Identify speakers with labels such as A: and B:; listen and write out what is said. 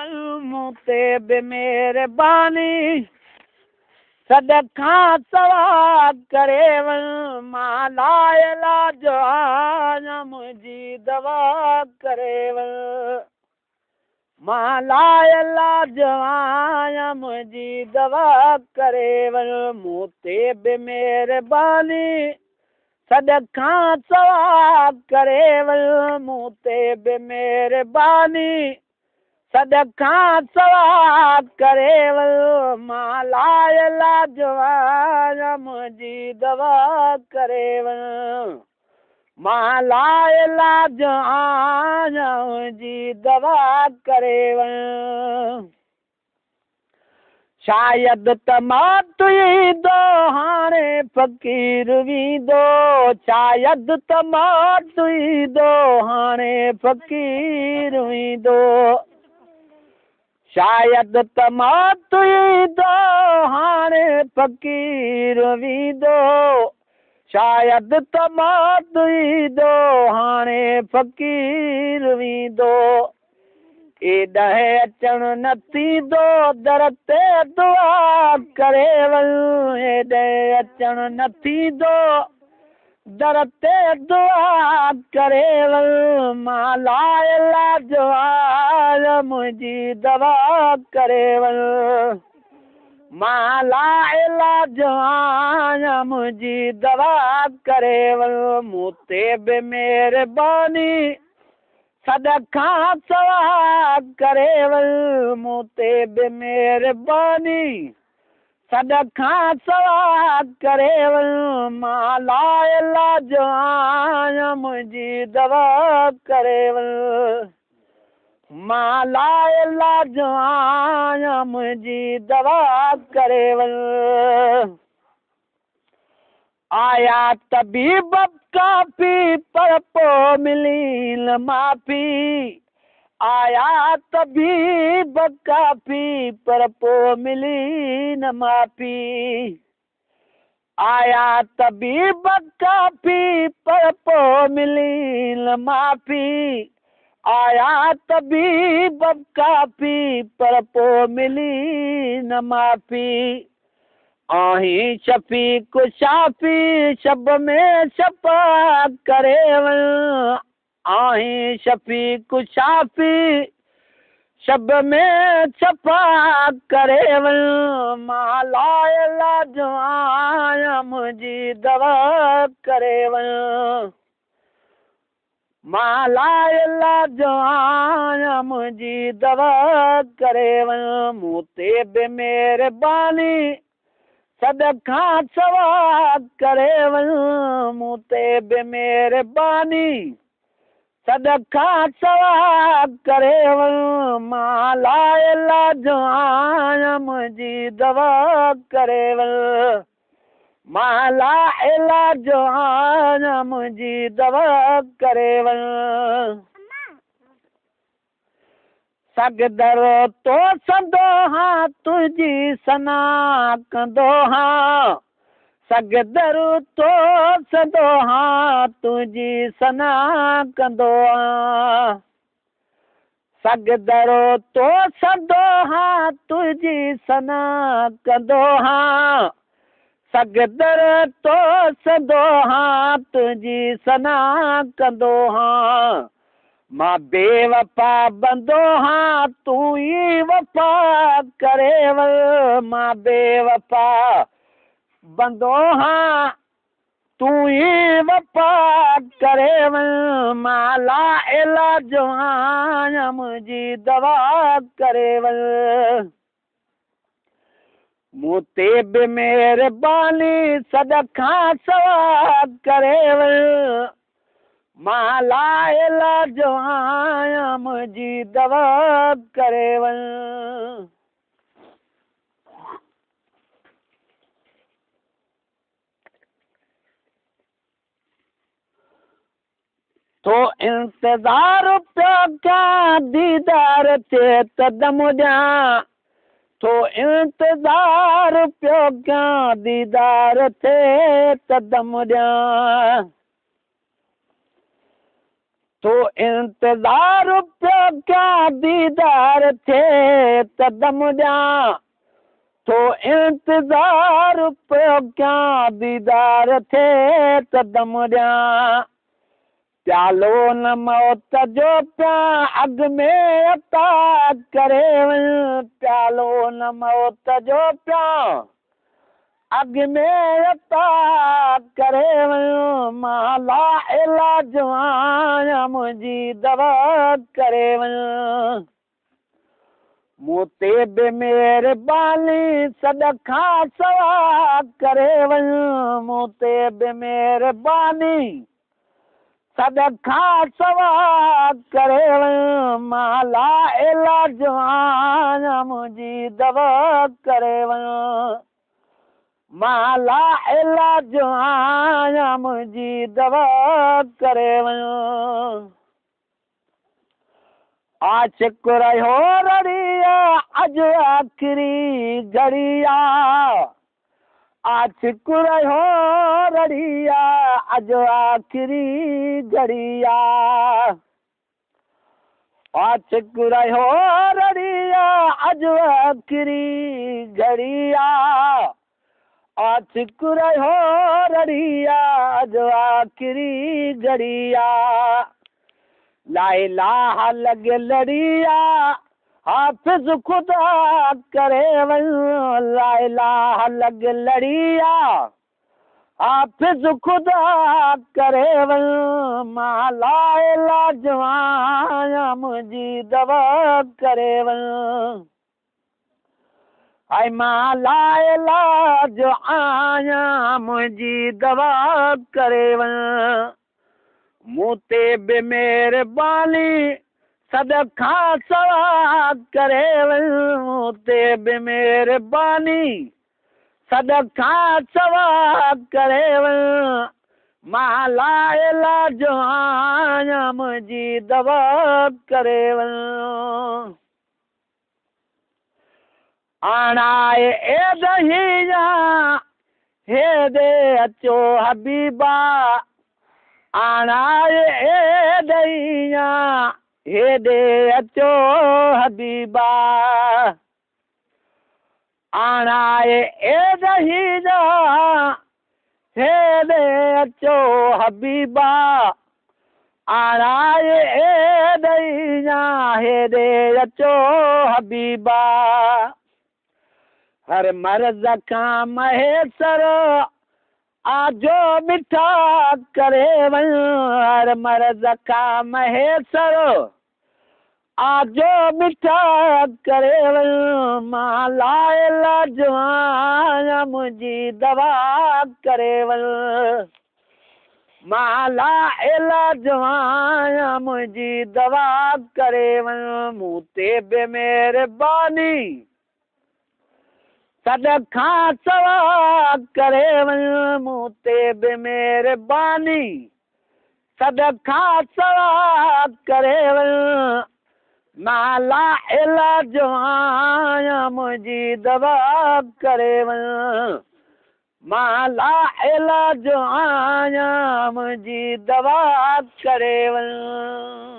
A: وڃ مون تي به مهرباني سڏ کان سوا ڪري وڃ مان لاعلاج آهيان منهنجي دوا ڪري وڃ مان لاعلاج آهيان منهنجي دوا ڪري وڃ مون تي به مهرباني سڏ کان سوا ڪري وڃ مون تي به مهرباني سڏ کان سوا ڪري وڃ مان لاعلاج آهيان منهنجي دوا ڪري وڃ مان لاعلاج آهيان منهنجي دوا ڪري وڃ. شايد ته موت ايندو هاڻي فقير ويندو شايد ته موت ايندو هاڻي فقير ويندو شايد ته موت ايندو هاڻي فقير ويندو شايد ته موت ايندو هاڻي فقير ويندو ايڏانهن اچڻ نه ٿيندو در تي دعا ڪري وڃ ايڏانهن اچڻ نه ٿيندو در تي دعا ڪري وڃ مان لاعلاج آهيان منهنجي دوا ڪري وڃ مان لاعلاج آهيان منهنجي دوا ڪري وڃ مون تي به مهرباني سڏ کان سوا ڪري وڃ مون تي به مهرباني سڏ کان سوا ڪري وڃ مان لاعلاج آهيان منهنجي دوا ڪري وڃ مان لاعلاج آهيان منهنجي دوا ڪري وڃ. آيا طبيب ڪافي پر پو ملي نه معافي آيا طبيب ڪافي پر پو ملي نه معافي آيا طبيب ڪافي پر پو ملي نه معافي آيا طبيب ڪافي پر پو ملي نه معافي آهين شفيق شافي شب ۾ شفا ڪري وڃ آهين شفيق شافي شب ۾ شفا ڪري وڃ مان لاعلاج آهيان منهنجي دوا ڪري وڃ مان لاعلاج آهيان منهنجي دوا ڪري وڃ مون تي به مهرباني سڏ کان سوا ڪري وڃ مون تي به مهرباني سڏ کان سوا ڪري وڃ مان لاعلاج آهيان منهنجي دوا ڪري وڃ مان لاعلاج آهيان منهنجي دوا ڪري وڃ. سگهدر تو سندو هان تنهنجي ثنا ڪندو هان سگهدر تو سندو هان تنهنجي ثنا ڪندو هان. سگهدر تو سندو هان تنهنجي ثنا ڪندو هان سگهدر تو سندو هان تنهنجي ثنا ڪندو هان مان بي وفا بندو هان تون ئي وفا ڪري وڃ مان بي وفا بندو هان تون ئي وفا ڪري وڃ مان لاعلاج آهيان منهنجي دوا ڪري وڃ مون تي به مهرباني سڏ کان سوا ڪري وڃ مان لاعلاج آهيان منهنجي دوا ڪري وڃ. ٿو انتظار پيو ڪيان ديدار ٿئي ته دم ڏيان ٿو انتظار پيو ڪيان ديدار ٿئي ته دم ڏيان. ٿو انتظار پيو ڪيان ديدار ٿئي ته دم ڏيان ٿو انتظار پيو ڪيان ديدار ٿئي ته دم ڏيان پيالو نه موت جو پيان اڳ ۾ عطا ڪري وڃ پيالو نه موت جو پيان اڳ ۾ عطا ڪري وڃ مان لا علاج آهيان منهنجي دوا ڪري وڃ مون تي به مهرباني سڏ کان سوا ڪري وڃ مون تي به مهرباني سڏ کان سوا ڪري وڃ مان لا علاج آهيان منهنجي دوا ڪري وڃ مان لا علاج آهيان منهنجي دوا ڪري وڃ. عاشق رهيو رڙيا اڄ آخري گهڙي آ. عاشق رهيو رڙيا اڄ آخري گهڙي آ. عاشق رهيو رڙيا اڄ آخري گهڙي آ. عاشق رهيو رڙيا اڄ آخري گهڙي آ. لا اله لڳ لڙيا حافظ خدا ڪري وڃ لا اله لڳ لڙيا حافظ خدا ڪري وڃ مان لا علاج آهيان منهنجي دوا ڪري وڃ ۽ مان لا علاج آهيان منهنجي دوا ڪري وڃ مون تي به مهرباني سڏ کان سوا ڪري وڃ مون تي به مهرباني سڏ کان سوا ڪري وڃ مان لا علاج آهيان منهنجي دوا ڪري وڃ. آڻائي اي دهيا هيڏي اچو حبيبا آڻائي اي دهيا هيڏي اچو حبيبا. آڻائي اي رهيا هيڏي اچو حبيبا آڻائي اي رهيا هيڏي اچو حبيبا. هر مرض کان مهيسر آجو مٺا ڪري وڃ هر مرض کان مهيسر آجو مٺا ڪري وڃ مان لا علاج آهيان منهنجي دوا ڪري وڃ مان لا علاج آهيان منهنجي دوا ڪري وڃ مون تي به مهرباني سڏ کان سوا ڪري وڃ مون تي به مهرباني سڏ کان سوا ڪري وڃ مان لا علاج آهيان منهنجي دوا ڪري وڃ مان لا علاج آهيان منهنجي دوا ڪري وڃ.